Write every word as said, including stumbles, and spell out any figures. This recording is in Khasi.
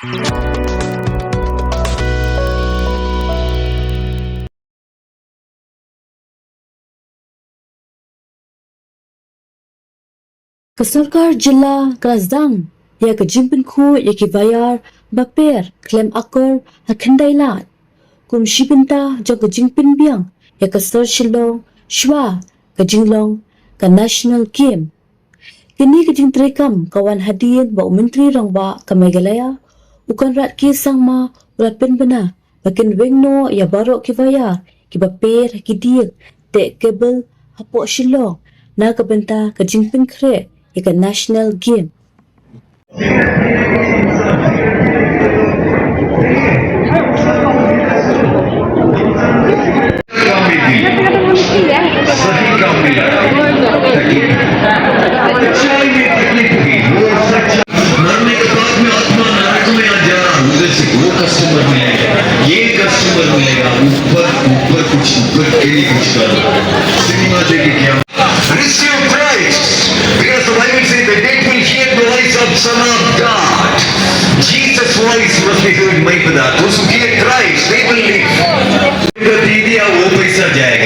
Ka sorkar jylla ka la sdang ïa ka jingpynkhuid ïa ki wire ba per khlem akor ha Khyndailad kum shi bynta jong ka jingpynbiang ïa ka sor Shillong shuwa ka jinglong ka National Game. Kane ka jingtrei kam ka wan hadien ba u Myntri Rangbah ka Meghalaya, u Conrad K Sangma, u la pynbna ba kin weng noh ïa baroh ki wire kiba per ha ki dieng teh cable hapoh Shillong na ka bynta ka jingpynkhreh ïa ka National Game. सही काम मिला। तकलीफ। चाय में तकलीफ हुई, वो सच्चा। मरने के बाद में आत्मा नरक में आ जा रहा, उधर से वो कस्टमर मिलेगा, ये कस्टमर मिलेगा, ऊपर, ऊपर कुछ, ऊपर के लिए कुछ करो। सिनेमा देखे क्या? Receive Christ. Because the Bible says the dead will hear the voice of Son of God. Jesus' voice must be heard, my brother. Those who hear Christ, they will live. दे दिया, वो पैसा जाएगा।